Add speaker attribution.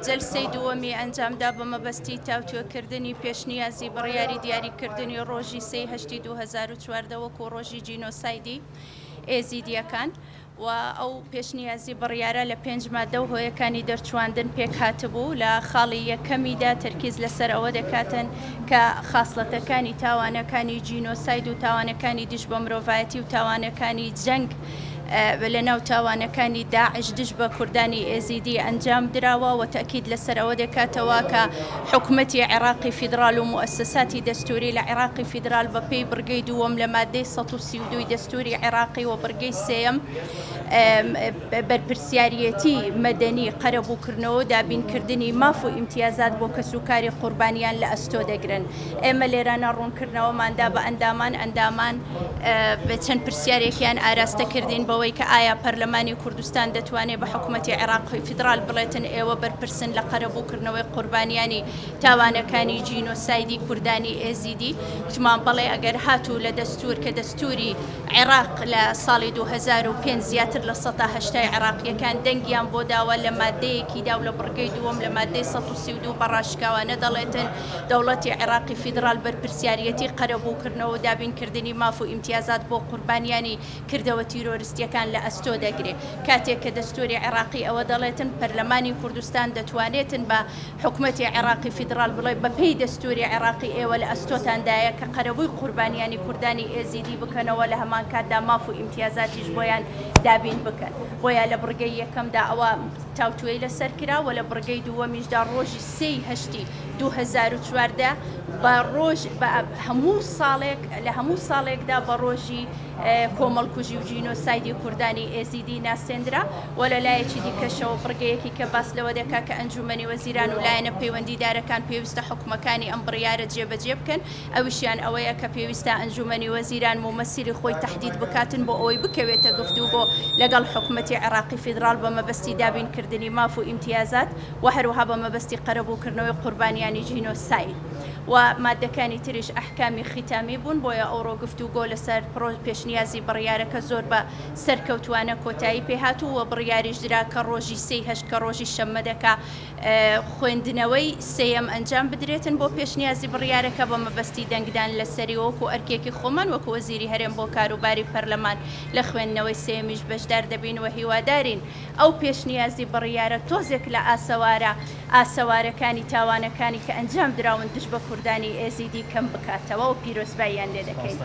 Speaker 1: جەلسەی دووەمی ئەنجامدا بە مەبەستی تاوتوێکردنی پێشنیازی بڕیاری دیاریکردنی ڕۆژی سێی هەشتی 2014 وەکو ڕۆژی جینۆسایدی ئێزیدییەکان و ئەو پێشنیازی بڕیارە لە پێنج ماددە و هۆیەکانی دەرچواندن پێکهاتبوو، لە خاڵی یەکەمیدا تەرکیز لەسەر ئەوە دەکاتن کە خاسڵەتەکانی تاوانەکانی جینۆساید و تاوانەکانی دژ بە مرۆڤایەتی و تاوانەکانی جەنگ لەناو تاوانەکانی داعش دژ بە کوردانی ئێزیدی ئەنجام دراوە و تەئکید لەسەر ئەوە دەکاتەوە کە حکومەتی عێراقی فیدڕال و موئەسەساتی دەستوری لە عێراقی فیدرال بە پێی بڕگەی دووەم لە ماددەی 132 ی دەستوری عێراقی و بڕگەی سێیەم بەرپرسیاریەتی مەدەنی قەرەبووکردنەوە و دابینکردنی ماف و ئیمتیازات بۆ کەسوکاری قوربانیان لە ئەستۆ دەگرن. ئێمە لێرانە ڕوونکردنەوەمان دا بە ئەندامان، ئەندامان چەند پرسیارێکیان ئاراستە کردین بەوەی کە ئایا پەرلەمانی کوردستان دەتوانێت بە حکومەتی عێراقی فیدڕال بڵێتن ئێوە بەرپرسن لە قەرەبووکردنەوەی قوربانیانی تاوانەکانی جینۆسایدی کوردانی ئێزیدی؟ گوتمان بەڵێ ئەگەر هاتوو لە دەستوور کە دەستووری عێراق لە ساڵی 2005 زیاتر لە سەتا هەشتای عێراقییەکان دەنگیان بۆ داوە لە ماددەیەکیدا و لە بڕگەی دووەم لە ماددەی 132 بە ڕاشکاوانە دەڵێتن دەوڵەتی عێراقی فیدڕال بەرپرسیاریەتی قەرەبووکردنەوە و دابینکردنی ماف و ئیمتیازات بۆ قوربانیانی کردەوە تیرۆرستییەکان لە ئەستۆ دەگرێ. کاتێک کە دەستووری عێراقی ئەوە دەڵێتن، پەرلەمانی کوردستان دەتوانێتن بە حکومەتی عێراقی فیدڕال بڵێ بە پێی دەستووری عێراقی ئێوە لە ئەستۆتاندایە کە قەرەبووی قوربانیانی کوردانی ئێزیدی بکەنەوە لە هەمانکاتدا ماف و ئیمتیازاتیش بۆیان دابین بکەن. بۆیە لە بڕگەی یەکەمدا ئەوە تاوتوێی لەسەر کرا و لە بڕگەی دووەمیشدا ڕۆژی سێی هەشتی 2014 بە ڕۆژ بە هەموو ساڵێک لە هەموو ساڵێکدا بە ڕۆژی کۆمەڵکوژی و جینۆسایدی کوردانی ئێزیدی ناسێندرا و لە لایەکی دیکەشەوە بڕگەیەکی کە باس لەوە دەکات کە ئەنجوومەنی وەزیران و لایەنە پەیوەندیدارەکان پێویستە حوکمەکانی ئەم بڕیارە جێبەجێ بکەن ئەویشیان ئەوەیە کە پێویستە ئەنجوومەنی وەزیران مومەسیلی خۆی تەحدید بکاتن بۆ ئەوەی بکەوێتە گفتوگۆ لەگەڵ حکومەتی عێراقی فیدراڵ بە مەبەستی دابینکردنی ماف و ئیمتیازات و هەروەها بە مەبەستی قەرەبووکردنەوەی قوربانیانی جینۆساید و ماددەکانی تریش ئەحکامی ختامی بوون، بۆیە ئەوڕۆ گفتوگۆ لەسەر پڕۆ پێشنیازی بڕیارەکە زۆر بە سەرکەوتووانە کۆتایی پێهات و و بڕیاریش درا کە ڕۆژی سێی هەشت کە ڕۆژی شەممە دەکا خوێندنەوەی سێیەم ئەنجام بدرێتن بۆ پێشنیازی بڕیارەکە بە مەبەستی دەنگدان لەسەری وەکو ئەرکێکی خۆمان وەکو وەزیری هەرێم بۆ کاروباری پەرلەمان لە خوێندنەوەی سێیەمیش بەشدار دەبین و هیوادارین ئەو پێشنیازی بڕیارە تۆزێک لە ئاسەوارە ئاسەوارەکانی تاوانەکانی کە ئەنجام دراون دژ بە کوردانی ئێزیدی کەم بکاتەوە و پیرۆزباییان لێ دەکەین.